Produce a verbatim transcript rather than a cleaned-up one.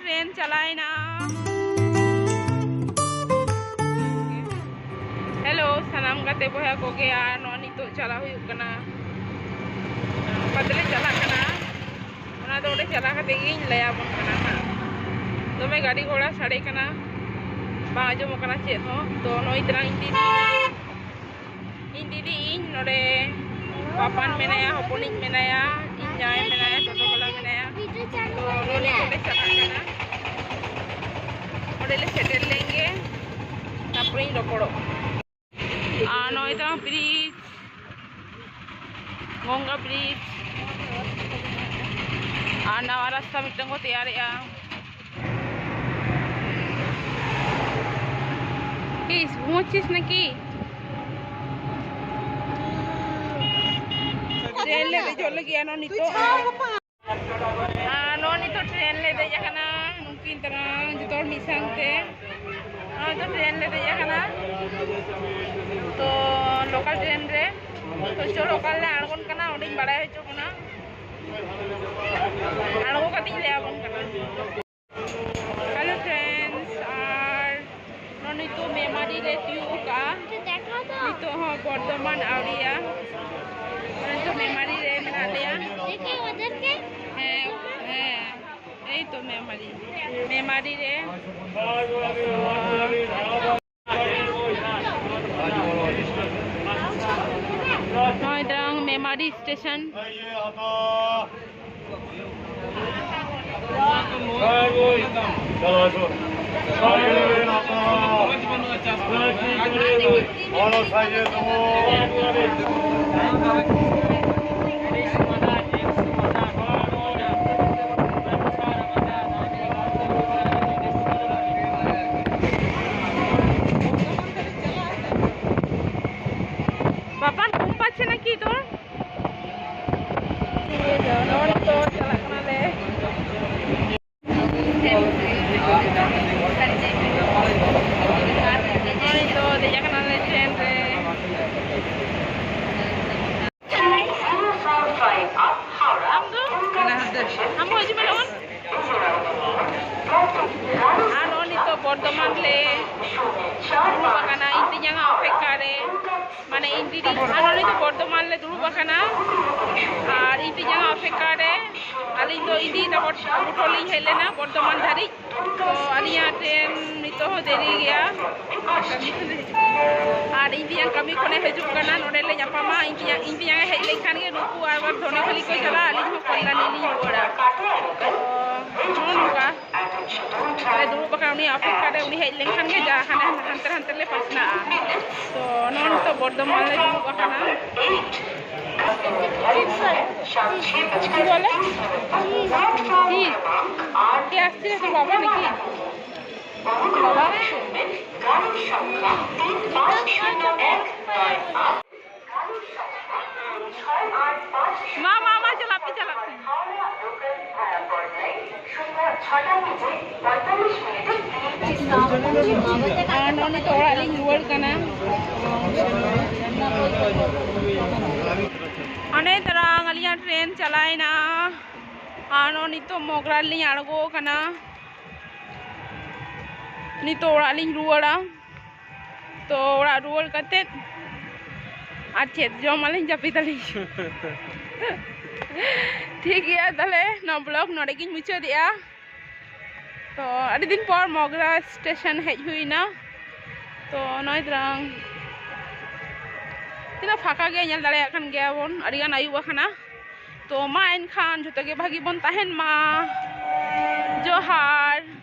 Train ᱪᱟᱞᱟᱣᱮᱱᱟ᱾ Hello ᱥᱟᱱᱟᱢ ᱜᱟᱛᱮ ᱵᱚᱭᱦᱟ ᱠᱚᱜᱮ, ᱟᱨ ᱱᱚᱜᱼᱚᱭ ᱱᱤᱛᱚᱜ ᱪᱟᱞᱟᱣ ᱦᱩᱭᱩᱜ ᱠᱟᱱᱟ᱾ ᱚᱠᱟ ᱛᱮᱞᱮ ᱪᱟᱞᱟᱜ ᱠᱟᱱᱟ, ᱚᱱᱟ ᱫᱚ ᱚᱸᱰᱮ ᱪᱟᱞᱟᱣ ᱠᱟᱛᱮ ᱜᱤᱧ ᱞᱟᱹᱭ ᱟᱵᱚᱱ ᱠᱟᱱᱟ ᱦᱟᱸᱜ᱾ ᱫᱚᱢᱮ ᱜᱟᱹᱰᱤ ᱜᱷᱚᱲᱟ ᱥᱟᱰᱮ ᱠᱟᱱᱟ, ᱵᱟᱝ ᱟᱸᱡᱚᱢᱚᱜ ᱠᱟᱱᱟ ᱪᱮᱫ ᱦᱚᱸ᱾ ᱛᱚ ᱱᱚᱜᱼᱚᱭ ᱛᱟᱞᱟᱝ ᱤᱧ ᱫᱤᱫᱤ, ᱤᱧ ᱫᱤᱫᱤ, ᱤᱧ ᱱᱚᱰᱮ ᱯᱟᱯᱟᱱ ᱢᱮᱱᱟᱭᱟ, ᱦᱚᱯᱚᱱᱤᱡ ᱢᱮᱱᱟᱭᱟ, ᱤᱧ ᱡᱟᱶᱟᱭ ᱢᱮᱱᱟᱭᱟ, ᱴᱳᱴᱳ ᱵᱟᱞᱟ ᱢᱮᱱᱟᱭᱟ᱾ ᱛᱚ ᱱᱚᱰᱮ ᱱᱚᱰᱮ ᱪᱟᱞᱟᱜ ᱠᱟᱱᱟ᱾ ᱚᱸᱰᱮ ᱞᱮ ᱥᱮᱴᱮᱨ ᱞᱮᱱ ᱜᱮ, ᱛᱟᱨᱯᱚᱨᱮᱧ ᱨᱚᱯᱚᱲᱚᱜ ᱠᱟᱱᱟ᱾ ᱟᱨ ᱱᱚᱜᱼᱚᱭ ᱛᱟᱞᱟᱝ ᱵᱨᱤᱡᱽ, ᱜᱚᱝᱜᱟ ᱵᱨᱤᱡᱽ᱾ ᱟᱨ ᱱᱟᱣᱟ ᱨᱟᱥᱛᱟ ᱢᱤᱫᱴᱟᱝ ᱠᱚ ᱛᱮᱭᱟᱨᱮᱜᱼᱟ᱾ ᱤᱥ, ᱜᱷᱩᱢᱟচ্ছিস নাকি? ᱴᱨᱮᱱ ᱞᱮ ᱫᱮᱡᱚᱜ ᱞᱟᱹᱜᱤᱫ ᱟᱨ ᱱᱤᱛᱚᱜ᱾ ᱟᱨ ᱱᱚᱜᱼᱚᱭ ᱱᱤᱛᱚᱜ ᱴᱨᱮᱱ ᱞᱮ ᱫᱮᱡ ᱟᱠᱟᱱᱟ, ᱱᱩᱠᱤᱱ ᱛᱟᱞᱟᱝ ᱡᱚᱛᱚ ᱦᱚᱲ ᱢᱤᱫ ᱥᱟᱶᱛᱮ᱾ ᱱᱚᱜᱼᱚᱭ ᱛᱚ ᱴᱨᱮᱱ ᱞᱮ ᱫᱮᱡ ᱟᱠᱟᱱᱟ, ᱛᱚ ᱞᱳᱠᱟᱞ ᱴᱨᱮᱱ ᱨᱮ᱾ ᱛᱚ ᱪᱚᱞᱚ, ᱚᱠᱟ ᱨᱮᱞᱮ ᱟᱬᱜᱚᱱ ᱠᱟᱱᱟ ᱚᱸᱰᱮᱧ ᱵᱟᱲᱟᱭ ᱦᱚᱪᱚ ᱵᱚᱱᱟ, ᱟᱬᱜᱚ ᱠᱟᱛᱮᱧ ᱞᱟᱹᱭ ᱟᱵᱚᱱ ᱠᱟᱱᱟ᱾ ᱦᱮᱞᱳ ᱯᱷᱨᱮᱱᱰᱥ, ᱟᱨ ᱱᱚᱜᱼᱚᱭ ᱱᱤᱛᱚᱜ ᱢᱮᱢᱟᱨᱤ ᱞᱮ ᱛᱤᱭᱳᱜ ᱟᱠᱟᱜᱼᱟ᱾ ᱱᱤᱛᱚᱜ ᱦᱚᱸ ᱵᱚᱨᱫᱷᱚᱢᱟᱱ ᱟᱹᱣᱨᱤᱭᱟ, ᱱᱚᱜᱼᱚᱭ ᱱᱤᱛᱚᱜ ᱢᱮᱢᱟᱨᱤ ᱨᱮ ᱢᱮᱱᱟᱜ ᱞᱮᱭᱟ᱾ ᱦᱮᱸ, ᱦᱮᱸ, ᱮᱭ ᱛᱚ ᱢᱮᱢᱟᱨᱤ, ᱢᱮᱢᱟᱨᱤ ᱨᱮ᱾ ᱱᱚᱜᱼᱚᱭ ᱛᱟᱞᱟᱝ ᱢᱮᱢᱟᱨᱤ ᱥᱴᱮᱥᱚᱱ᱾ বাপার ঘুম পাচ্ছে নাকি তোর? ᱱᱚᱜᱼᱚᱭ ᱱᱤᱛᱚᱜ ᱪᱟᱞᱟᱜ ᱠᱟᱱᱟᱞᱮ᱾ ᱱᱚᱜᱼᱚᱭ ᱱᱤᱛᱚᱜ ᱫᱮᱡ ᱟᱠᱟᱱᱟᱞᱮ ᱴᱨᱮᱱ ᱨᱮ᱾ ᱟᱢ ᱫᱚ? ᱟᱢ ᱦᱚᱸ ᱦᱤᱡᱩᱜ ᱢᱮ ᱞᱚᱜᱚᱱ᱾ ᱟᱨ ᱱᱚᱜᱼᱚᱭ ᱱᱤᱛᱚᱜ ᱵᱚᱨᱫᱷᱚᱢᱟᱱ ᱞᱮ ᱫᱩᱲᱩᱵ ᱟᱠᱟᱱᱟ ᱤᱧ ᱛᱮᱧᱟᱝ ᱟᱜ ᱚᱯᱮᱠᱠᱷᱟ ᱨᱮ᱾ ᱢᱟᱱᱮ ᱤᱧ ᱫᱤᱫᱤ, ᱟᱨ ᱱᱚᱜᱼᱚᱭ ᱱᱤᱛᱚᱜ ᱵᱚᱨᱫᱷᱚᱢᱟᱱ ᱞᱮ ᱫᱩᱲᱩᱵ ᱟᱠᱟᱱᱟ᱾ ᱟᱨ ᱤᱧ ᱛᱮᱧᱟᱝ ᱟᱜ ᱚᱯᱮᱠᱠᱷᱟ ᱨᱮ ᱟᱹᱞᱤᱧ ᱫᱚ ᱤᱧ ᱫᱤᱫᱤ ᱛᱟᱠᱚ ᱵᱩᱴᱷᱟᱹ ᱞᱤᱧ ᱦᱮᱡ ᱞᱮᱱᱟ ᱵᱚᱨᱫᱷᱚᱢᱟᱱ ᱫᱷᱟᱹᱨᱤᱡ᱾ ᱛᱚ ᱟᱹᱞᱤᱧᱟᱜ ᱴᱨᱮᱱ ᱱᱤᱛᱚᱜ ᱦᱚᱸ ᱫᱮᱨᱤ ᱜᱮᱭᱟ᱾ ᱟᱨ ᱤᱧ ᱛᱮᱧᱟᱝ ᱠᱟᱹᱢᱤ ᱠᱷᱚᱱᱮ ᱦᱤᱡᱩᱜ ᱠᱟᱱᱟ, ᱱᱚᱰᱮ ᱞᱮ ᱧᱟᱯᱟᱢᱟ᱾ ᱤᱧ ᱛᱮᱧᱟᱝ, ᱤᱧ ᱛᱮᱧᱟᱝ ᱮ ᱦᱮᱡ ᱞᱮᱱᱠᱷᱟᱱ ᱜᱮ ᱱᱩᱠᱩ ᱟᱨ ᱵᱟᱝ ᱫᱷᱚᱱᱮ ᱠᱷᱟᱹᱞᱤ ᱠᱚ ᱪᱟᱞᱟᱜᱼᱟ, ᱟᱹᱞᱤᱧ ᱦᱚᱸ ᱠᱚᱞᱞᱟᱱᱤ ᱞᱤᱧ ᱨᱩᱣᱟᱹᱲᱟ᱾ ᱛᱚ ᱱᱚᱜᱼᱚ ᱱᱚᱝᱠᱟ᱾ ᱞᱮ ᱫᱩᱲᱩᱵ ᱟᱠᱟᱱᱟ ᱩᱱᱤᱭᱟᱜ ᱚᱯᱮᱠᱠᱷᱟ ᱨᱮ, ᱩᱱᱤ ᱦᱮᱡ ᱞᱮᱱᱠᱷᱟᱱ ᱜᱮ ᱡᱟ ᱦᱟᱱᱮ ᱦᱟᱱᱛᱮ ᱦᱟᱱᱛᱮ ᱞᱮ ᱯᱟᱥᱱᱟᱜᱼᱟ᱾ ᱛᱚ ᱱᱚᱜᱼᱚᱭ ᱱᱤᱛᱚᱜ ᱵᱚᱨᱫᱷᱚᱢᱟᱱ ᱞᱮ ᱫᱩᱲᱩᱵ ᱟᱠᱟᱱᱟ᱾ কি বলে? কি? কে আসছে রে তোর বাবা নাকি? বাবা? মা, মা, মা, চালাপি, চালাপি। ᱟᱨ ᱱᱚᱜᱼᱚᱭ ᱱᱤᱛᱚᱜ ᱚᱲᱟᱜ ᱞᱤᱧ ᱨᱩᱣᱟᱹᱲ ᱠᱟᱱᱟ᱾ ᱚᱱᱮ ᱛᱟᱨᱟᱝ ᱟᱹᱞᱤᱧᱟᱜ ᱴᱨᱮᱱ ᱪᱟᱞᱟᱣᱮᱱᱟ᱾ ᱟᱨ ᱱᱚᱜᱼᱚᱭ ᱱᱤᱛᱚᱜ ᱢᱚᱜᱽᱨᱟ ᱞᱤᱧ ᱟᱬᱜᱚ ᱠᱟᱱᱟ᱾ ᱱᱤᱛᱚᱜ ᱚᱲᱟᱜ ᱞᱤᱧ ᱨᱩᱣᱟᱹᱲᱟ᱾ ᱛᱚ ᱚᱲᱟᱜ ᱨᱩᱣᱟᱹᱲ ᱠᱟᱛᱮᱫ ᱟᱨ ᱪᱮᱫ ᱡᱚᱢ ᱟᱹᱞᱤᱧ, ᱡᱟᱹᱯᱤᱫ ᱟᱹᱞᱤᱧ᱾ ᱴᱷᱤᱠ ᱜᱮᱭᱟ, ᱛᱟᱦᱞᱮ ᱱᱚᱣᱟ ᱵᱞᱚᱜ ᱱᱚᱰᱮ ᱜᱤᱧ ᱢᱩᱪᱟᱹᱫᱮᱜᱼᱟ᱾ ᱛᱚ ᱟᱹᱰᱤ ᱫᱤᱱ ᱯᱚᱨ ᱢᱚᱜᱽᱨᱟ ᱥᱴᱮᱥᱚᱱ ᱦᱮᱡ ᱦᱩᱭᱱᱟ᱾ ᱛᱚ ᱱᱚᱜᱼᱚᱭ ᱛᱟᱨᱟᱝ ᱛᱤᱱᱟᱹᱜ ᱯᱷᱟᱸᱠᱟ ᱜᱮᱭᱟ, ᱧᱮᱞ ᱫᱟᱲᱮᱭᱟᱜ ᱠᱟᱱ ᱜᱮᱭᱟ ᱵᱚᱱ, ᱟᱹᱰᱤ ᱜᱟᱱ ᱟᱹᱭᱩᱵ ᱟᱠᱟᱱᱟ᱾ ᱛᱚ ᱢᱟ ᱮᱱᱠᱷᱟᱱ ᱡᱚᱛᱚ ᱜᱮ ᱵᱷᱟᱹᱜᱤ ᱵᱚᱱ ᱛᱟᱦᱮᱱ ᱢᱟ᱾ ᱡᱚᱦᱟᱨ᱾